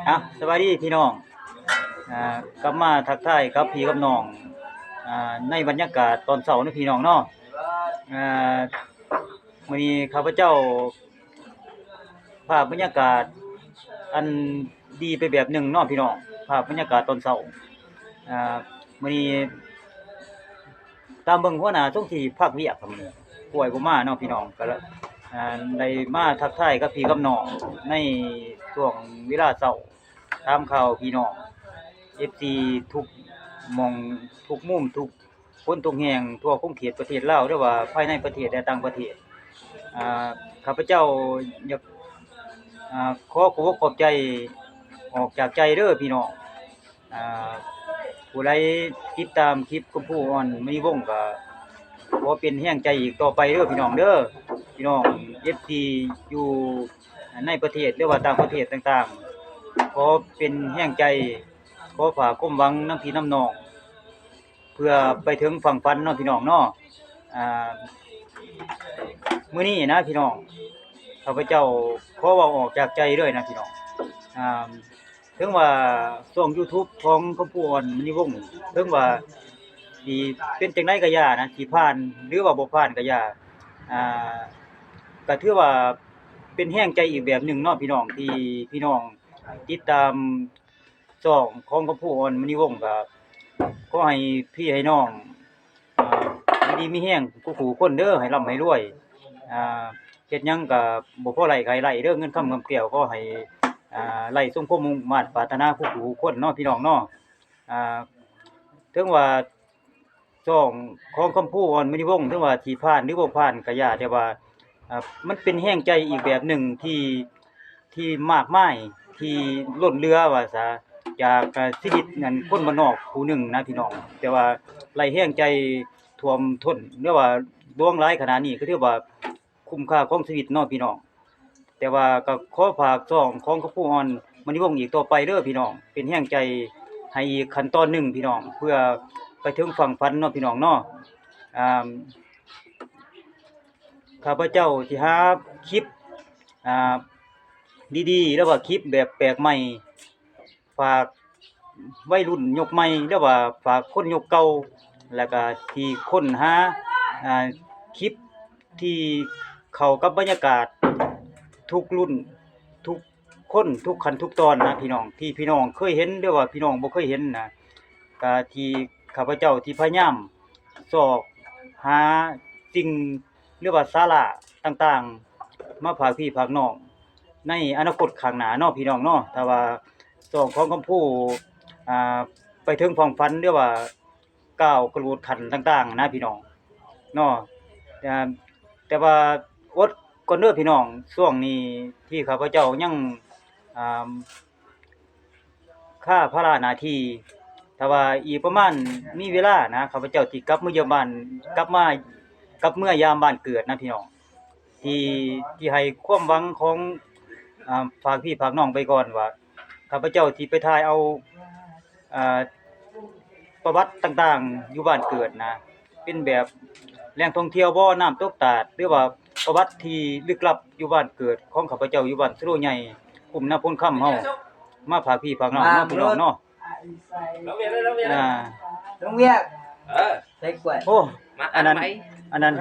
ອ່ະ ສະບາຍດີພີ່ນ້ອງ ອ່າ ກັບມາທັກທາຍກັບພີ່ກັບນ້ອງ ອ່າ ໃນບັນຍາກາດຕອນເຊົ້າເນາະພີ່ນ້ອງເນາະ. ອ່າ ມື້ນີ້ຂ້າພະເຈົ້າ ພາບບັນຍາກາດອັນດີໄປແບບໜຶ່ງເນາະພີ່ນ້ອງ ພາບບັນຍາກາດຕອນເຊົ້າ. ອ່າ ມື້ນີ້ຕາມເບິ່ງຫົວໜ້າຊົງຊິພັກວຽກ ປ່ວຍບໍ່ມາເນາະພີ່ນ້ອງ ກໍ ອ່າ ໄດ້ມາທັກທາຍກັບພີ່ກັບນ້ອງໃນຊ່ວງເວລາເຊົ້າ ຖາມຂ່າວພີ່ນ້ອງ ເອັຟຊີ ທຸກໝ່ອງ ທຸກມຸມ ທຸກ ຄົນທຸກແຫ່ງທົ່ວຂົງເຂດປະເທດລາວ ຫຼືວ່າພາຍໃນປະເທດ ແລະ ຕ່າງປະເທດ. ອ່າ ຂ້າພະເຈົ້າຢາກ ອ່າ ຂໍຂອບອົກຂອບໃຈອອກຈາກໃຈເດີພີ່ນ້ອງ. ອ່າ ຜູ້ໃດຕິດຕາມຄລິບຄຳພູ ອອນມະນີວົງ ກໍຂໍເປັນແຮງໃຈອີກຕໍ່ໄປເດີພີ່ນ້ອງເດີ. ພີ່ນ້ອງເອັຟຊີ ຢູ່ໃນປະເທດ ຫຼືວ່າຕ່າງປະເທດຕ່າງໆ ຂໍເປັນແຮງໃຈ ຂໍຝາກຄວາມຫວັງນຳພີ່ນຳນ້ອງ ເພື່ອໄປເຖິງຝັ່ງຝັນເນາະພີ່ນ້ອງເນາະ. ອ່າ ມື້ນີ້ນະພີ່ນ້ອງ ຂ້າພະເຈົ້າຂໍເວົ້າອອກຈາກໃຈເລີຍນະພີ່ນ້ອງ. ອ່າ ເຖິງວ່າຊ່ອງຢູທູບຂອງຄຳພູ ອອນມະນີວົງ ເຖິງວ່າຊິເປັນຈັ່ງໃດກໍຢ່ານະ ຊິຜ່ານ ຫຼືວ່າບໍ່ຜ່ານກໍຢ່າ ອ່າ ກໍຖືວ່າເປັນແຮງໃຈອີກແບບໜຶ່ງເນາະພີ່ນ້ອງ ທີ່ພີ່ນ້ອງຕິດຕາມ ຊ່ອງຂອງຄຳພູ ອອນມະນີວົງ ກໍຂໍໃຫ້ພີ່ໃຫ້ນ້ອງ ອ່າ ຢູ່ດີມີແຮງຄູ່ໆຄົນເດີ ໃຫ້ລ່ຳໃຫ້ລວຍ. ອ່າ ເຮັດຫຍັງກໍບໍ່ພໍໄລ່ໃຜໄລ່ເດີ ເງິນຄຳເງິນແກ້ວ ຂໍໃຫ້ ອ່າ ໄລ່ສົມຄວາມມຸ່ງມາດປາດຖະໜາຄູ່ໆຄົນເນາະ ພີ່ນ້ອງເນາະ. ອ່າ ເຖິງວ່າ ຊ່ອງຂອງຄຳພູ ອອນມະນີວົງ ເຖິງວ່າຊິຜ່ານ ຫຼື ບໍ່ຜ່ານກໍຢ່າ ແຕ່ວ່າ ອ່າ ມັນເປັນແຮງໃຈອີກແບບໜຶ່ງທີ່ ທີ່ມາກມາຍ ທີ່ລົ້ນເຫຼືອວ່າຊະ ຈາກ ອ່າ ຊີວິດ ອັນ ຄົນບ້ານນອກຜູ້ໜຶ່ງນະພີ່ນ້ອງ. ແຕ່ວ່າໄດ້ແຮງໃຈຖ້ວມທົນ ຫຼືວ່າຫຼວງຫຼາຍຂະໜາດນີ້ ກໍຖືວ່າ ຄຸ້ມຄ່າຂອງຊີວິດເນາະພີ່ນ້ອງ. ແຕ່ວ່າກໍຂໍຝາກຊ່ອງຂອງຄຳພູ ອອນມະນີວົງ ອີກຕໍ່ໄປເດີພີ່ນ້ອງ ເປັນແຮງໃຈໃຫ້ອີກຂັ້ນຕອນໜຶ່ງພີ່ນ້ອງ ເພື່ອໄປເຖິງຝັ່ງຝັນເນາະພີ່ນ້ອງເນາະ. ອ່າ ຂ້າພະເຈົ້າຊິຫາຄລິບ ອ່າ ດີໆ ຫຼືວ່າຄລິບແບບແປກໃໝ່ ຝາກໄວລຸ້ນຍຸກໃໝ່ ຫຼືວ່າຝາກຄົນຍຸກເກົ່າ ແລ້ວກະທີ່ຄົ້ນຫາ ອ່າ ຄລິບທີ່ເຂົ້າກັບບັນຍາກາດທຸກລຸ້ນ ທຸກຄົນ ທຸກຂັ້ນທຸກຕອນນະພີ່ນ້ອງ ທີ່ພີ່ນ້ອງເຄີຍເຫັນ ຫຼືວ່າພີ່ນ້ອງບໍ່ເຄີຍເຫັນນະ ກະທີ່ຂ້າພະເຈົ້າທີ່ພະຍາຍາມຊອກຫາສິ່ງ ຫຼືວ່າສາລະຕ່າງໆ ມາຝາກພີ່ຝາກນ້ອງໃນອະນາຄົດຂ້າງໜ້າເນາະພີ່ນ້ອງເນາະ. ຖ້າວ່າຊ່ອງຂອງຄຳພູ ອ່າ ໄປເຖິງຄວາມຝັນ ຫຼືວ່າກ້າວກະໂດດຂັ້ນຕ່າງໆນະພີ່ນ້ອງເນາະ. ແຕ່ ແຕ່ວ່າອົດກ່ອນເດີພີ່ນ້ອງ ຊ່ວງນີ້ທີ່ຂ້າພະເຈົ້າຍັງ ອ່າ ຄາພາລະໜ້າທີ່ ຖ້າວ່າອີກປະມານມີເວລານະ ຂ້າພະເຈົ້າຊິກັບມາຢ້ຽມບ້ານ ກັບມາ ກັບເມືອຢາມບ້ານເກີດນະພີ່ນ້ອງ ທີ່ ທີ່ໃຫ້ຄວາມຫວັງຂອງ ອ່າ ຝາກພີ່ຝາກນ້ອງໄປກ່ອນວ່າ ຂ້າພະເຈົ້າຊິໄປຖ່າຍເອົາ ອ່າ ປະຫວັດຕ່າງໆຢູ່ບ້ານເກີດນະ ເປັນແບບແຫຼ່ງທ່ອງທ່ຽວບໍ່ ນ້ຳຕົກຕາດ ຫຼືວ່າປະຫວັດທີ່ລຶກລັບຢູ່ບ້ານເກີດຂອງຂ້າພະເຈົ້າ ຢູ່ບ້ານສະໂລໃຫຍ່ ຄຸ້ມນາໂພນຄຳເຮົາ ມາຝາກພີ່ຝາກນ້ອງເນາະ ພີ່ນ້ອງເນາະ. ອ່າ ລົງວຽກ ເອີ ໃສ່ກວດ ໂອ້ ມາ ອັນນັ້ນ ອັນນັ້ນ